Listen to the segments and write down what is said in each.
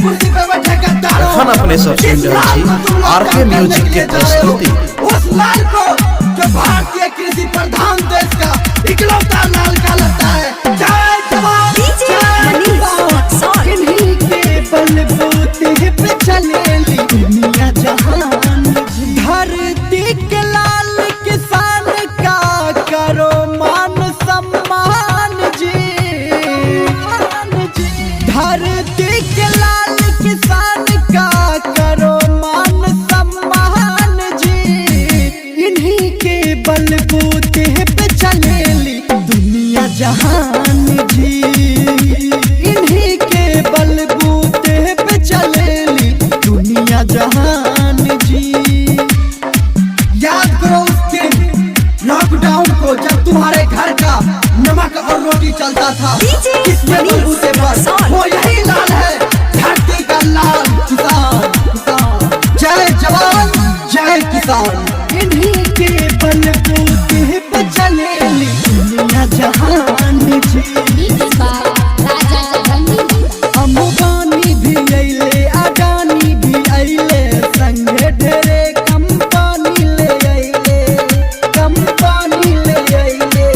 कुर्सी पे बैठे गद्दारों, एखन अपने सब सुनि जिस रहल लाल छी को तुम लोग आर.के. काम करने म्यूजिक के के लिए जा रहे हो, प्रस्तुति। उस लाल को जो भारतीय कृषि प्रधान देश का इकलौता लाल का लगता है। जय जवान, DJ जय मनीष किसान। रक्सौल। इन्हीं के बलबूते पे चलेली दुनिया जहान। धरती के लाल किसान का करो मान सम्मान जी। धरती के लाल किसान का करो मान सम्मान जी। इन्हीं के बलबूते पे चलेली दुनिया जहान जी। इन्हीं के बलबूते पे चलेली दुनिया जहान जी। याद करो उस दिन लॉकडाउन को, जब तुम्हारे घर का नमक और रोटी चलता था। DJ किसके मनीष बलबूते पर? रक्सौल। वो यही लाल है, धरती का लाल किसान, किसान। जय जवान जय किसान। इन्हीं के बलबूते पे चलेली दुनिया जहान जी। Mixed by Raja Ranjini. Ambani भी अइले, अडानी भी अइले, संगे ढेरे कंपनी ले अइले, कंपनी ले अइले।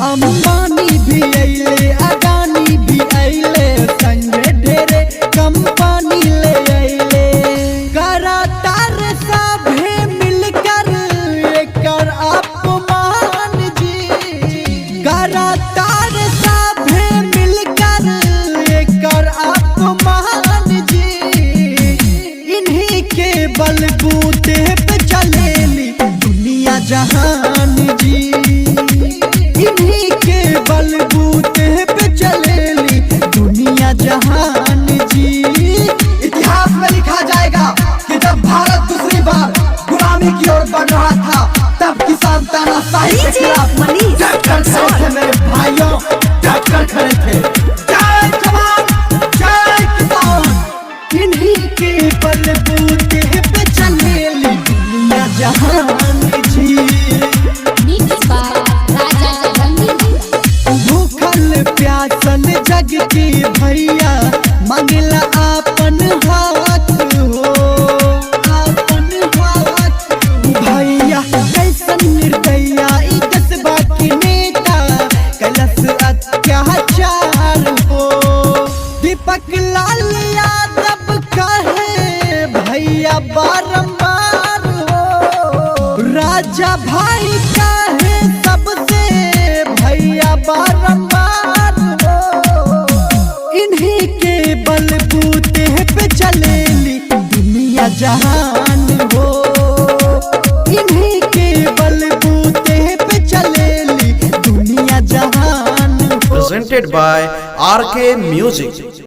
अंबानी भी अइले, अडानी भी अइले, संगे ढेरे कंपनी ले अइले। करातार सभे मिलकर एकर अपमान जी। करातार सभे मिलकर एकर अपमान जी। इन्हीं के बलबूते पे चलेली दुनिया जहान जी। इन्हीं के बलबूते पे चलेली दुनिया जहान जी। इतिहास में लिखा जाएगा कि जब भारत दूसरी बार गुलामी की ओर बढ़ रहा था, तब किसान तानाशाही के DJ खिलाफ मनीष डट कर खड़े थे मेरे भाइयों, डट कर खड़े थे। जय जवान जय किसान। इन्हीं के बलबूते पे चलेली दुनिया जहान जी। Mixed by Raja Ranjini. भूखल प्यासल जग के भैया मंगला आपन हाथ हो, आपन हाथ। भैया कैसन निर्दया ई कस्बा के नेता, कलश अत्याचार हो। दीपक लाल यादव कहे भैया बारंबार हो। राजा भाई कहे सबसे भैया बारंबार हो। इन्हीं के बलबूते पे चलेली दुनिया जहान हो। इन्हीं के बलबूते पे चलेली दुनिया जहान हो। Presented by RK music.